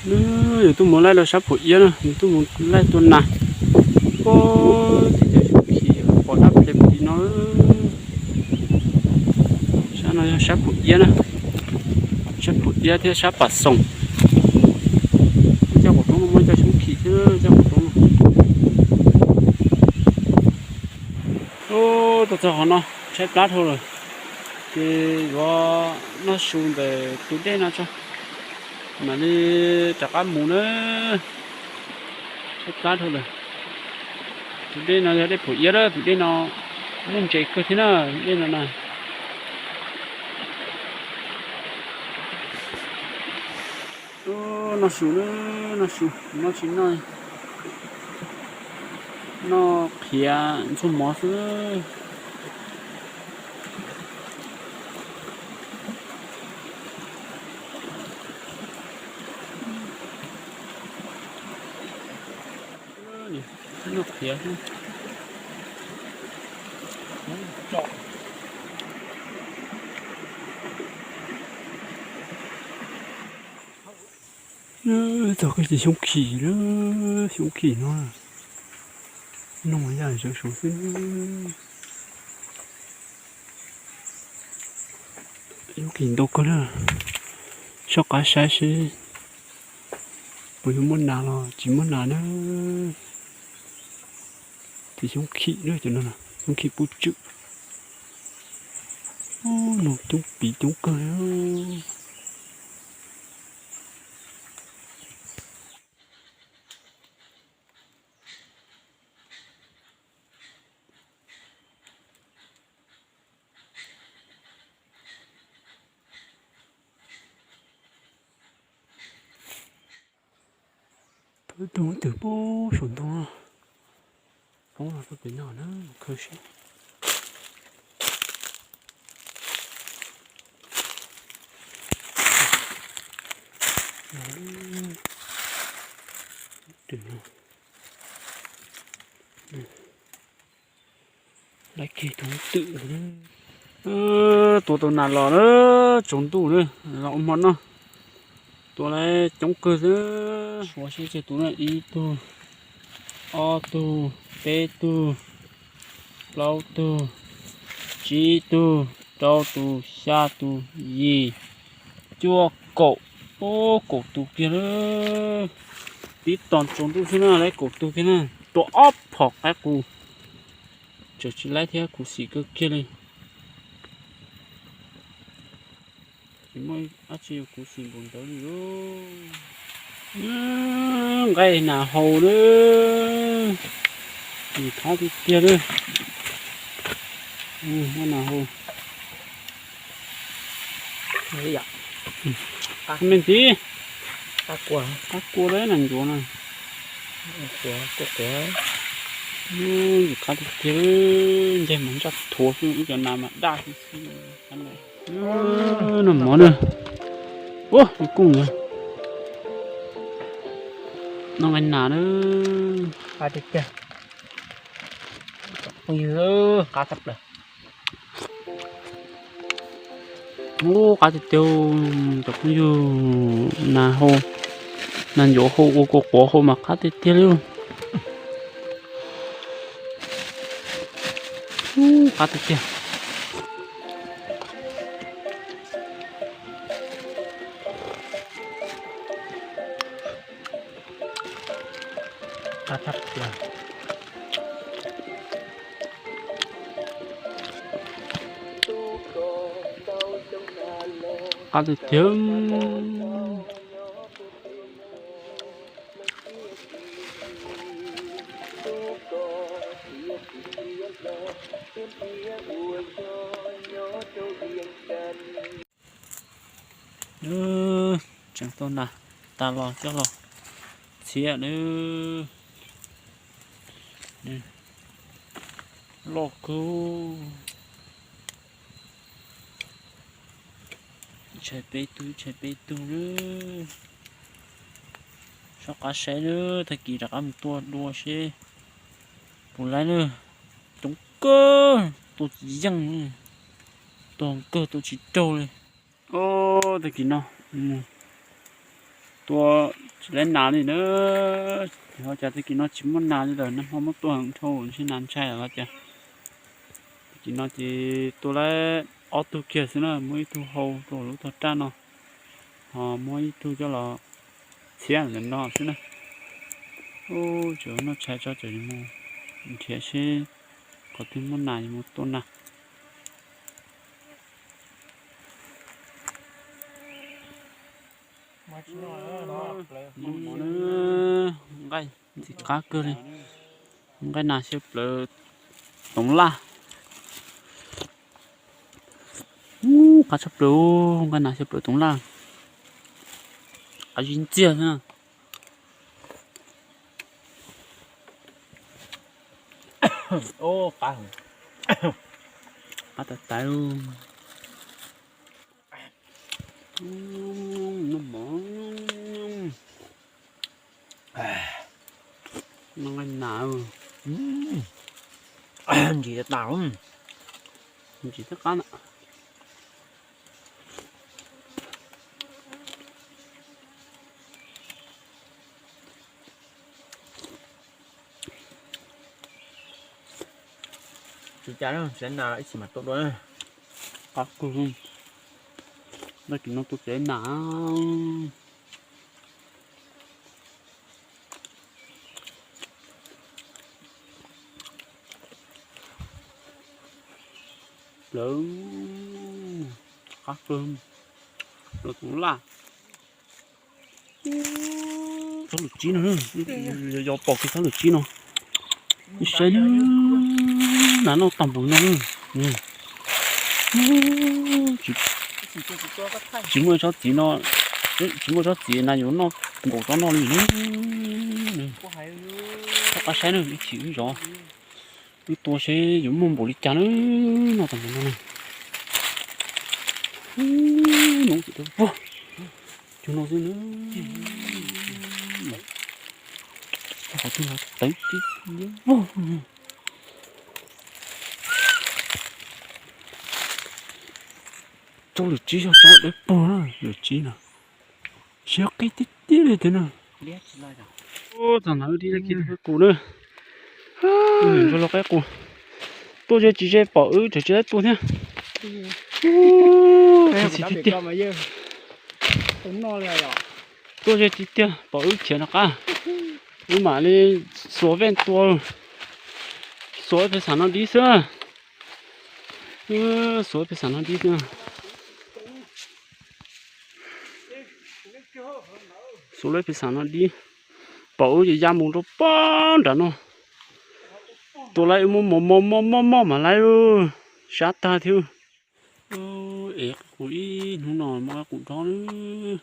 Nws yuav tuaj mus laij rau sab phaum iab na, nws tuaj mus laij tua nas. Ub, tib cov xyoob khis pom dab phem pem no. Sab no yog sab phaum iab na, sab phaum iab thiab sab pas xoom. Coj qaum roob no muaj cov xyoob khis thiab coj qaum roob no. Ub, tuaj txog qhov no tshaib plab dhau lawm, ces yuav noj su ntawm tus dej no tso, mam li rov qab mus na. Tshaib plab dhau lawm. Tus dej no yog dej phaum iab, tus dej no muaj ntses kawg thiab na, dej no na. Noj su na, noj su, noj tsis noj, noj qhiav ntxuag mov xwb. Noj qhiav xwb. Txog koj ces xyoob khis na, xyoob khis no, noog yaj zom zaws xwb. Xyoob khis ntau kawg na, soj qab saib seb puas yuav muaj nas los tsis muaj nas na. Ces xyoob khis na, cov no xyoob khis pub tswm. Noog coob piv coob kawg. Thawb tug twg pub saum ntoo no, poob los tuaj pem no na, mus khaws seb. Laiv kiag tus twm. Tua tau nas los na, tsaus ntuj na, los ua hmo noj. Tua laiv coob kawg xwb. Suav seb tsawg tus na, ib tug, ob tug, peb tug, plaub tug, tsib tug, rau tus, xya tus, yim, cuaj, kaum. Ub, kaum tus kiag na. Tib tog tsaus ntuj xwb na, laiv kaum tus kiag na. Tua ob phom qaib qus, tseem tsis laib thiab, khuv xim kawg kiag li. Tsis muaj dab tsi yuav khuv xim npaum ntawd li. Nqaij nas hau na, nws qab tiag tiag li. Nqaij nas hau. Me ntxiv, qab kua, qab kua lawm nas ncuav na. Nws qab tiag tiag, ntsej muag ntsaj thuav xwb, ib cov nas mas daj xwb xwb. Noj mov na. Ub, kuj noj nqaij nas na. Qab tiag tiag. Phooj ywg, qab tshaj plaws. Ub, qab tiag tiag, cov phooj ywg, nas hau, nas ncuav hau ua kua quav hau mas qab tiag tiag li. Ub, qab tiag tiag. Qab tshaj plaws. Qab tiag tiag. Tseem tau nas tas los coj los txhiab na. Loj kawg. Ib tshais peb tug, ib tshais peb tug na. Soj qab saib na, tag kis rov qab mus tua dua seb puas laib na. Coob kawg, tua tsis yeej, tua kawg tua tsis raug li. Ub, tag kis no mus tua Tsis lab nas li na. Ho cas tag kis no tsis muaj nas li lawm, nag hmo muab tua heev dhau ntshe nas ntshai los cas. Tag kis no ces tua lawm ob tug kiag xwb na, muab ib tug hau rau lub tog raj no, ho muab ib tug coj los txhiab ntawm no xwb na. Ub, tseem noj tshais tso, tseem mus nrhiav seb qhov twg muaj nas yuav mus tua nas. Noj mov na, nqaij ntxim qab kawg li. Nqaij nas xyaw plawv toov laj. Ub, qab tshaj plaws, nqaij nas xyaw plawv toov laj. Qab zib ntxiag xwb na. Qab tas tas. Noj mov. Noj nqaij nas. Ntsim tas, ntsim thiab qab na. Tsis cas, siav nas los ib chim mam tua dua. Qab kawg. Tag kis no tua tsev nas. Plawv, qab kawg, plawv toov laj. Tsob lwm tsib no, yog pom kiag tsob lwm tsib no. Ib saib na, nas noj tag npaum no. Tsis muaj tsob txiv no, tsis muaj tsob txiv na yuav noj nkaum tsob no li. Txhob qab saib na, ib chim wb zov, wb tua seb yuav muaj npaum li cas na, noj tag npaum no na. Nov txim tau vog, cug no xwb na. Qhov twg los teev tib vog. Tsob lwm tsib yog tsob dawb paug na, lwm tsib no. Siab qib tiag tiag li thiab na. Txog ntawd wb tib zaj kiv tus qaib qus na. Tus ntsuag laus qaib qus. Tuaj ze tsis ze pom wb tseem tsis tau tuaj thiab. Khiav tsis tiag tiag. Tuaj ze tiag tiag pom wb khiav rov qab. Wb mam li xuas vej tua, xuas ib pes xam no dib xwb. Xuas ib pes xam no dib xwb. Xuas lawm pes xam no dib, pom wb ces ya mus rau pog nram no. Tua lawm wb muab mos mos mos mos mos mam lawm, sab tag thiab. Es qaib qus ib hnub no muaj qaib qus dob lawm.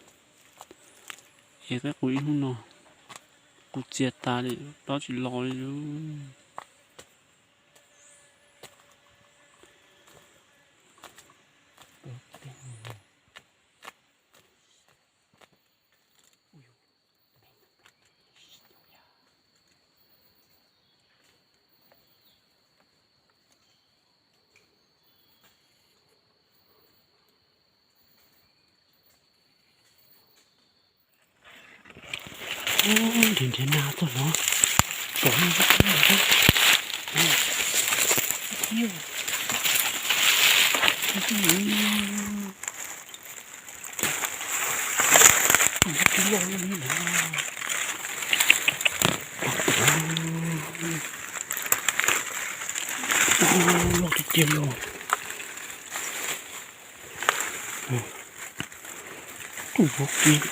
Es qaib qus ib hnub no qus txias tas li, dob tsis los li. Nrhiav nrhiav nas txog no, pom no, loj tiag tiag li. Tus vov kib,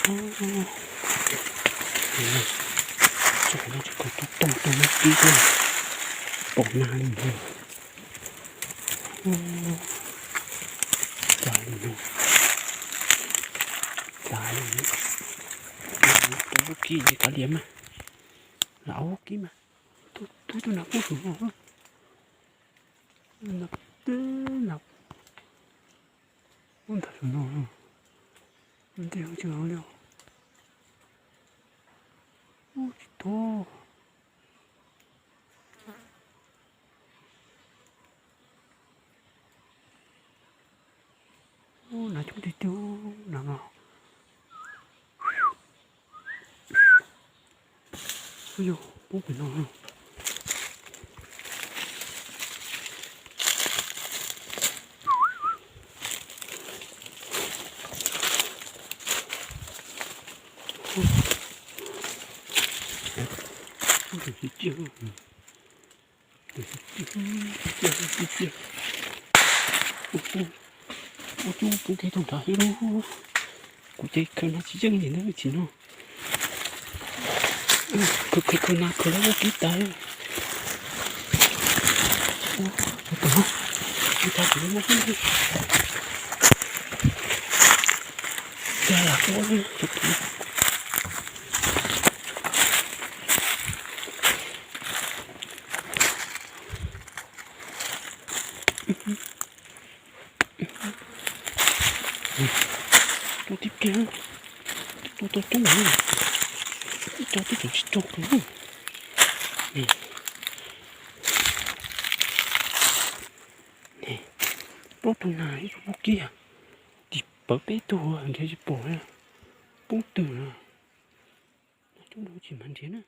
txog qhov no tsis kawg tub toog tug vov kib xwb, pom nag li ntag. Cas li no, cas li no, tus vov kib ces kav liam mas, lam vov kib mas, twb tus nas poob saum no, nas teb nas poob ntawm saum no, ntej tsis hauv li, ub tsis tuag. Ub, nas coob tiag tiag nas no. Yog poob pem no. Ua cub poob kiag tau nrad thiab lauj. Kuv ces khaws no tsis yeej li na tsis no. Khaws khaws khaws na khaws lawm ua kib tas. Ua, ua tau, ua tau kuv muab xwb. Cas lam ua li. Tua tib pliag, tua tau coob, ib co twb tseem tsis raug kiag. Plaub tug nas ib tug pub kib, tim pawv peb tug nrhiav tsis pom, poob twg na. Coob dua tsis mam nrhiav na.